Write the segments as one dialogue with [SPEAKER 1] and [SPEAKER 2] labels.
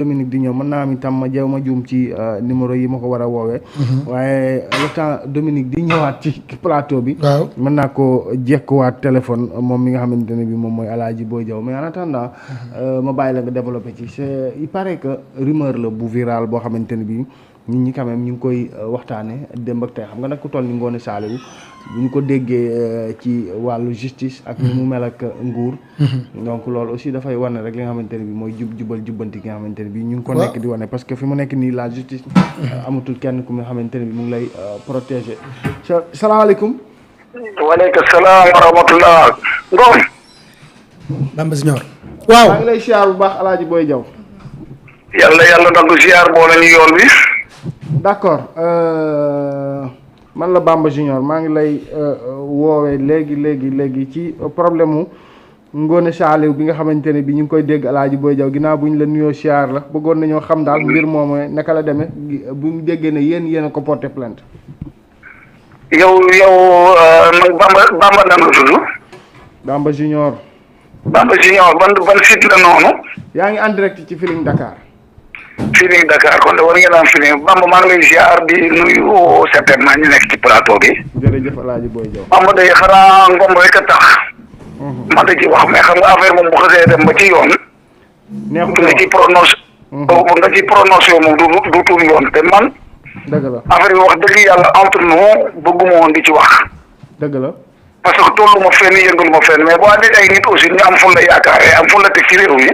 [SPEAKER 1] Dominique di ñëw mën naa am itam ma jéem a juum ci numéro yi ma ko war a woowee. waaye le temps Dominique di ñëwaat ci plateau bi.
[SPEAKER 2] waaw
[SPEAKER 1] mën naa ko jekkuwaat téléphone moom mi nga xamante ne bi moom mooy Alaaji Boy Diaw mais en attendant ma bàyyi la nga développé ci il paraît que rumeur la bu viral boo xamante ne bi nit ñi quand même ñu ngi koy waxtaane démb ak tey xam nga nag ku toll ni Ngoné Saliou bu ñu ko déggee ci wàllu justice ak ni mu mel ak nguur donc loolu aussi dafay wane rek li nga xamante ne bi mooy jubal jubbanti ki nga xamante ne bi ñu ngi ko nekk di wane parce que fi mu nekk nii la justice amatul kenn ku nga xamante ne bi mu ngi lay protéger. salaamaaleykum.
[SPEAKER 3] waaleykum salaam wa rahmatullah. Ngom.
[SPEAKER 2] Bamba Junior. waaw
[SPEAKER 1] maa ngi lay siyaar bu baax Alaaji Boy Diaw.
[SPEAKER 3] yàlla nangu siyaar boole ñu yoon bi.
[SPEAKER 1] d'accord man la Bamba Junior maa ngi lay woowee léegi ci problème mu Ngoné Saliou bi nga xamante ne bi ñu ngi koy dégg Alaaji Boy Diaw ginnaaw bu ñu la nuyoo siyaar la bëggoon nañoo xam daal mbir moomu naka la demee bu ñu déggee ne yéen a ko porté plainte.
[SPEAKER 3] yow man Bamba nan la tudd.
[SPEAKER 1] Bamba Junior.
[SPEAKER 3] Bamba Junior ban site la noonu.
[SPEAKER 1] yaa ngi en direct ci Feeling Dakar.
[SPEAKER 3] Feeling Dakar kon de war ngeen am Feeling Bamba maa ngi lay ziar di nuyu certainement ñu nekk ci plateau bi.
[SPEAKER 1] jërëjëf Alaaji Boy Diaw.
[SPEAKER 3] Bamba day xanaa Ngom rek a tax. man da ci wax mais xam nga affaire moom bu xasee dem ba ci yoon.
[SPEAKER 1] neexul
[SPEAKER 3] nga ci prononcé. nga ci prononcé moom du tuur yoon te man.
[SPEAKER 1] dëgg la
[SPEAKER 3] affaire bi wax dëgg yàlla entre nous bëgguma woon di ci wax.
[SPEAKER 1] dëgg la.
[SPEAKER 3] parce que tollu ma fenn yëngalu ma fenn mais boo andee ay nit aussi ñu am ful la yaakaaree am ful la teg ci réew mi.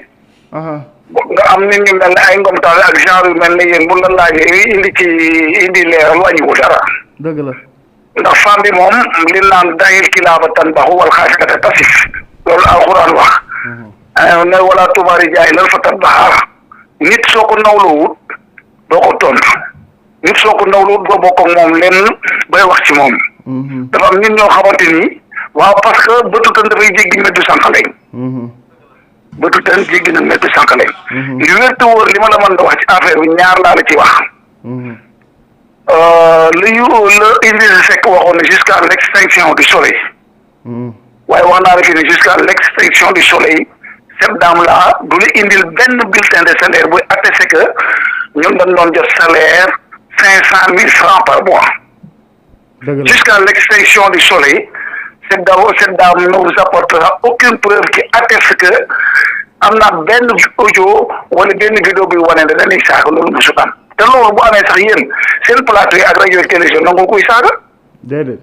[SPEAKER 3] nga am nit ñu mel ne ay Ngom Tall ak genre yu mel ne yéen bu la laajee indi leeral wàññiwul dara.
[SPEAKER 1] dëgg la.
[SPEAKER 3] ndax femme bi moom li naan dayil kilaaba tan baxu wal xaasikata tasif loolu alxuraan wax. ne wala tubaari jaay lan fa tan baxaara nit soo ko nawloo wut doo ko tontu nit soo ko nawloo wut doo bokk ak moom lenn bay wax ci moom. dafa am nit ñoo xamante ni waaw parce que bëtu tan dafay jéggi meddu sànqaleñ. bëtu tan jéggi na meddu sànqaleñ. li wér te wóor li ma la mën a wax ci affaire bi ñaar laa la ci wax. le Idrissa Seck waxoon ne jusqu'à l'extinction du soleil. waaye wax naa la fi ne jusqu'à l'extinction du soleil cette dame là du la indil benn bulletin de salaire buy attesté que ñun dañ doon jot salaire 500 000 francs par mois. Jusqu'à l'extinction du soleil cette dame ne vous apportera aucune preuve qui atteste que am na benn audio wala benn vidéo bi wane ne dañuy saaga loolu mosu am te loolu bu amee sax yéen seen plateau yi ak rajo ak télévision nangu kuy saaga.
[SPEAKER 1] déedéet.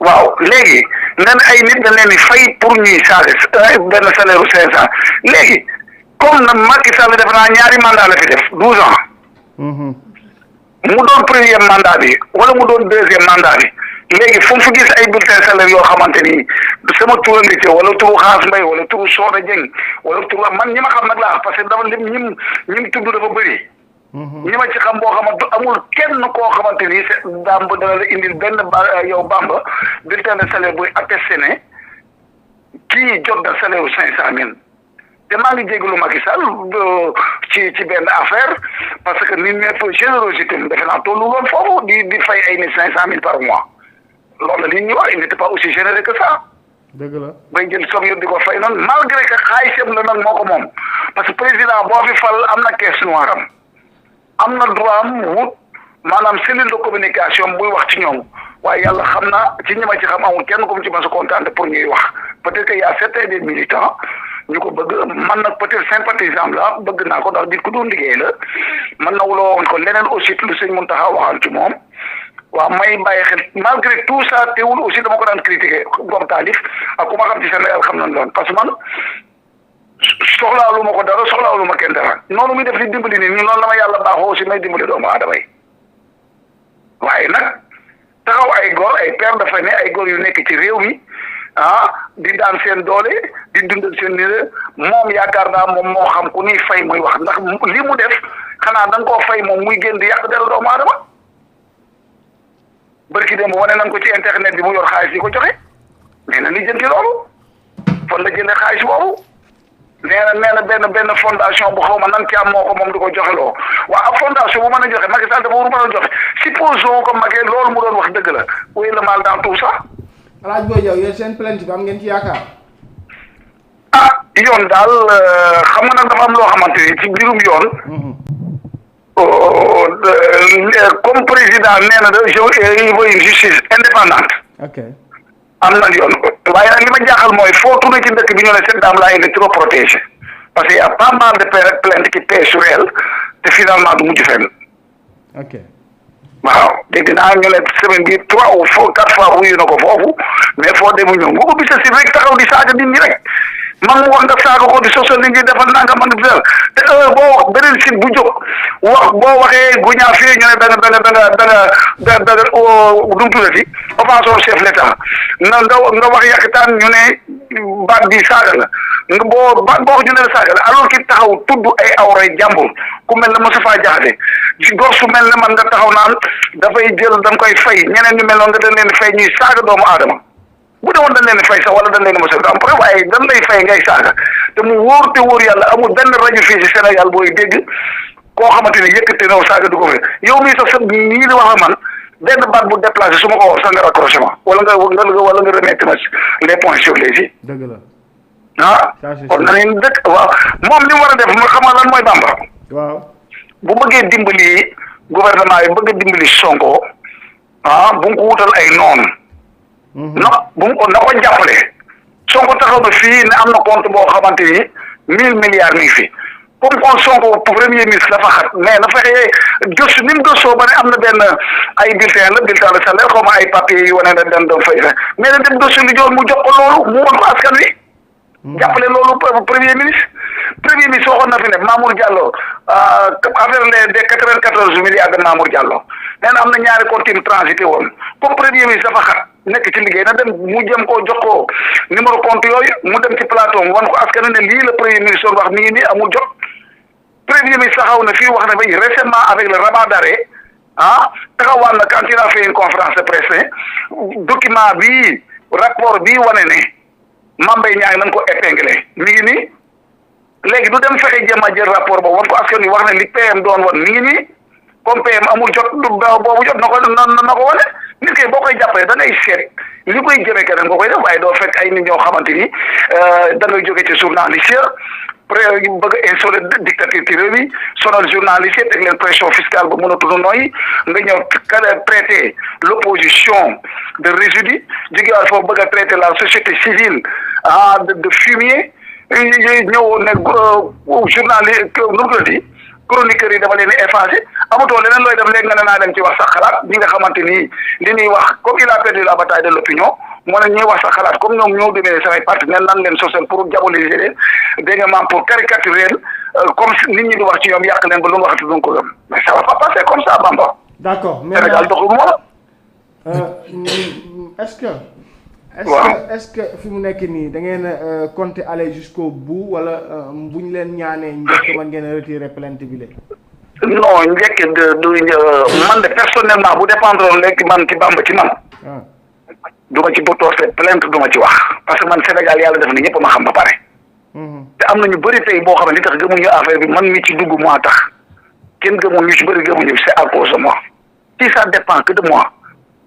[SPEAKER 3] waaw léegi nga ne ay nit dañ leen di fay pour ñuy saaga benn salaire u 500 léegi comme na Macky Sall def naa ñaari mandat la fi def 12 ans. mu doon premier mandat bi wala mu doon deuxième mandat bi léegi fu mu fi gis ay bulletin salaire yoo xamante ni sama turu ngi wala turu Xaas Mbay wala turu Soda Dieng wala turu man ñi ma xam nag laa parce que dama lim ñim tudd dafa bëri. ñi ma ci xam boo xamante amul kenn koo xamante ni daam ba dana la indil benn yow Bamba bulletin de salaire buy attesté ne kii jot na salaire 500 000. te maa ngi jégalu Macky Sall ci benn affaire parce que nit ñëpp générosité mu defe naa tollu woon foofu di fay ay nit 500 000 par mois loolu la nit ñi wax il n'était pas aussi généreux que ça.
[SPEAKER 1] dëgg la
[SPEAKER 3] bay jël somme yëpp di ko fay noonu malgré que xaalisam la nag moo ko moom parce que président boo fi fal am na caisse noire am na droit am wut maanaam cellule de communication buy wax ci ñoom waaye yàlla xam na ci ñi ma ci xam amul kenn ku mu ci mën a kontaan pour ñuy wax peut-être que y a certains des militants. ñu ko bëgg man nag peut-être sympathisant la bëgg naa ko ndax nit ku doon liggéey la man na wuloo woon ko leneen aussi lu sëñ Mountakha waxal ci moom waaw may bàyyi xel malgré tout ça teewul aussi dama ko daan critiquer Ngom Taalif ak ku ma xam ci Sénégal xam nañ loon parce que man soxlaalu ma ko dara soxlaalu ma kenn dara noonu muy def di dimbali nit ñi noonu la ma yàlla baaxoo aussi may dimbali doomu aadama yi waaye nag taxaw ay góor ay père de famille ay góor yu nekk ci réew mi di daan seen doole di dundal seen nire moom yaakaar naa moom moo xam ku ñuy fay muy wax ndax li mu def xanaa da nga koo fay moom muy génn di yàq dara doomu aadama barki démb wane nañ ko ci internet bi mu yor xaalis yi ko joxe nee na li jënti loolu fan la jëlee xaalis boobu nee na benn fondation bu xaw ma nan ci am moo ko moom di ko joxe loo waaw ab fondation bu mën a joxe Macky Sall dafa war mën a joxe supposons ko Macky loolu mu doon wax dëgg la où est le mal dans tout ça.
[SPEAKER 1] Alaaji Boy Diaw yéen seen plainte bi am ngeen ci yaakaar.
[SPEAKER 3] ah yoon daal xam nga nag dafa am loo xamante ni ci mbirum yoon. Comme président nee na il veut une justice indépendante.
[SPEAKER 1] ok
[SPEAKER 3] am na yoon waaye nag li ma jaaxal mooy foo tourné ci dëkk bi ñu ne cette dame là elle est trop protégée parce que y a pas mal de plaintes qui pèsent sur elle te finalement du mujj fenn.
[SPEAKER 1] ok
[SPEAKER 3] waaw dégg naa ñu ne semaine bi 3 ou 4 fois wuyu na ko foofu mais foo demu ñëw nga ko bisa si rek taxaw di saaga nit ñi rek man mu wax nga saaga ko di sosal nit ñi defal naa nga mën di te boo wax beneen site bu jóg wax boo waxee gu ñaaw fii ñu ne da nga dum tuddati offenseur chef l'état nga wax yàqtaan ñu ne baat bi saaga la nga boo ñu ne la saaga la alors ki taxaw tudd ay awray jàmbur ku mel ne Moustapha Diakhaté ci gor su mel ne man nga taxaw naan dafay jël da nga koy fay ñeneen ñu mel noonu nga dañ leen fay ñuy saaga doomu aadama bu demoon dañ leen fay sax wala dañ leen mos a am preuve waaye dañ lay fay ngay saaga te mu wóor te wóor yàlla amul benn rajo fii ci Sénégal booy dégg koo xamante ni yëkkati na saaga du ko fi yow mii sax nii di wax ak man benn baat bu déplacé su ma ko wax sax nga raccroché ma wala nga remettre ma les points sur les i.
[SPEAKER 1] dëgg la.
[SPEAKER 3] kon na leen dëkk waaw moom li mu war a def ma xam nga lan mooy Bamba.
[SPEAKER 1] waaw
[SPEAKER 3] bu bëggee dimbali gouvernement yi bëgg dimbali Sonko bu mu ko wutal ay noonu. na ko jàppale. Sonko taxaw na fii ne am na compte boo xamante ni 1000 milliards mi ngi fi comme kon Sonko premier ministre dafa xat mais na fexe gëstu ni mu gëstoo ba ne am na benn ay bulletin de salaire xaw ma ay papiers yi wane na dañ doon fay mais na dem gëstu li joon mu jox ko loolu mu won ko askan wi. jàppale loolu premier ministre waxoon na fi ne Mamour Diallo affaire des 94 milliards de Mamour Diallo nee na am na ñaari compte yi transité woon comme premier ministre dafa xat nekk ci liggéey na dem mu jëm koo jox ko numéro compte yooyu mu dem ci plateau wan ko askan ne lii la premier ministre doon wax mi ngi nii amul jot premier ministre taxaw na fii wax na ba récemment avec le rabat d'arrêt taxawaan na quand il a fait une conférence de presse document bii rapport bii wane ne Mame Mbaye Niang nañ ko épinglé mi ngi nii léegi du dem fexe jéem a jël rapport boobu wan ko askan wi wax ne li PM doon wan mi ngi nii comme PM amul jot boobu jot na ko wane nit kay boo koy jàppale da ngay seet li koy jëmee keneen nga koy def waaye doo fekk ay nit ñoo xamante ni da ngay jóge ci journaliste bëgg a instauré dictature ci réew mi sonal journaliste teg leen pression fiscale ba mënatuñu nooyi nga ñëw traité l'opposition de résidu jógewaat foofu bëgg a traité la société civile de fumier ñëw ne journaliste nu mu tuddati chroniqueurs yi dafa leen di effacé amatoo leneen looy def léegi nga ne naa dem ci wax sa xalaat ñi nga xamante ni li ñuy wax comme il a perdu la bataille de l'opinion moo ne ñuy wax sa xalaat comme ñoom ñoo demee samay partenaires nan leen social pour diaboliser leen dégg nga maam pour caricaturer leen comme nit ñi di wax ci ñoom yàq leen ba lu mu waxati duñ ko gëm mais ça va pas passer comme ça Bamba.
[SPEAKER 1] d'accord mais
[SPEAKER 3] Sénégal doxul moo
[SPEAKER 1] est-ce que fi mu nekk nii da ngeen compter aller jusqu'au bout wala bu ñu leen ñaanee njëkk man ngeen retirer plainte bi léegi.
[SPEAKER 3] non njëkk man de personnellement bu dépendre léegi man ci Bamba ci man. du ma ci porter plainte du ma ci wax parce que man Sénégal yàlla def na ñëpp ma xam ba pare. te am na ñu bëri tey boo xam ne li tax gëmuñu affaire bi man mi ci dugg moo tax kenn gëmul ñu ci bëri gëmuñu c'est à cause de moi si ça dépend que de moi.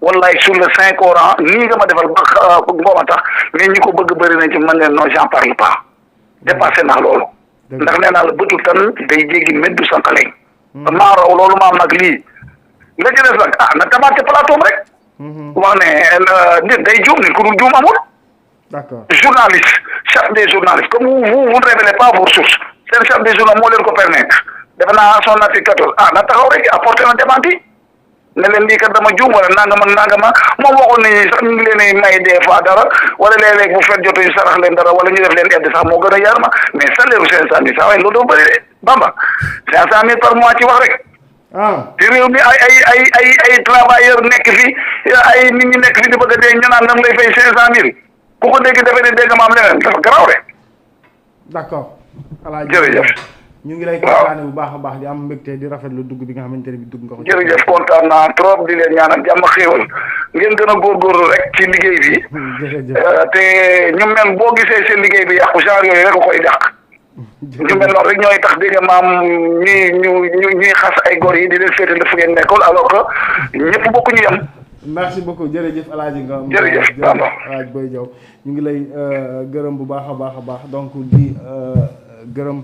[SPEAKER 3] wallaay sur le Saint Coran nii nga ma defal ba ngooma tax mais ñi ko bëgg bëri nañ ci man leen non j'en parle pas dépassé naa loolu ndax nee naa la bëtu tan day jéggi meddu santaleñ maa raw loolu maa mag lii la ci des nag na tamaate plateau rek wax ne nit day juum nit ku dul juum amul
[SPEAKER 1] d'accord
[SPEAKER 3] journaliste chef des journalistes comme vous ne révélez pas vos sources seen chef des journalistes moo leen ko permettre defe naa son article 14 na taxaw rek apporté na démenti ne leen lii kat dama juum wala nangama moom waxoon nañu sax ñu ngi leen may des fois dara wala léeg-léeg bu fekk jotuñu sarax leen dara wala ñu def leen aide sax moo gën a yar ma mais salaire u 500000 sax waaye loolu dafa bëri de Bamba 500000 par mois ci wax rek. te réew mi ay travailleurs nekk fi ay nit ñi nekk fi di bëgg a dee ñu naan nam lay fay 500000 ku ko dégg dafay ne dégg maam leneen dafa garaaw de.
[SPEAKER 1] d'accord.
[SPEAKER 3] jërëjëf.
[SPEAKER 1] ñu ngi lay kontaane bu baax a baax di am mbégte di rafetlu dugg bi nga xamante ne bi dugg nga ko.
[SPEAKER 3] jërëjëf kontaan naa trop di leen ñaanal jàmm xéewal ngeen gën a góorgóorlu rek ci liggéey bi. te ñu mel boo gisee seen liggéey bi yàqu genre yooyu rek a koy dàq. ñu mel noonu rek ñooy tax dégg nga maam ñuy xas ay góor yi di leen féetale fu ngeen nekkoon alors que ñëpp bokkuñu yem.
[SPEAKER 1] merci beaucoup jërëjëf Alaaji Ngom.
[SPEAKER 3] jërëjëf Bamba
[SPEAKER 1] Alaaji Boy Diaw ñu ngi lay gërëm bu baax a baax donc di gërëm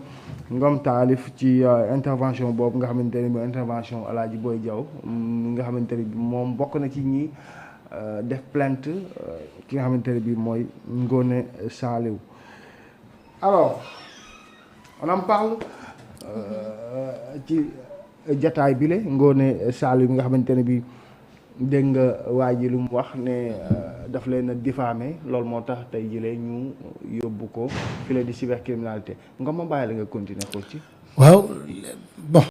[SPEAKER 1] Ngom Taalif ci intervention boobu nga xamante ne mooy intervention Alaaji Boy Diaw nga xamante ne moom bokk na ci ñi def plainte ki nga xamante ne bi mooy Ngoné Saliou. Alors on en parle ci jataay bi la Ngoné Saliou bi nga xamante ne bi dégg nga waa ji lu mu wax ne daf leen a diffamé loolu moo tax tey jëlee ñu yóbbu ko file di cybercriminalité nga ma bàyyi la nga continuer ko ci.
[SPEAKER 2] waaw bon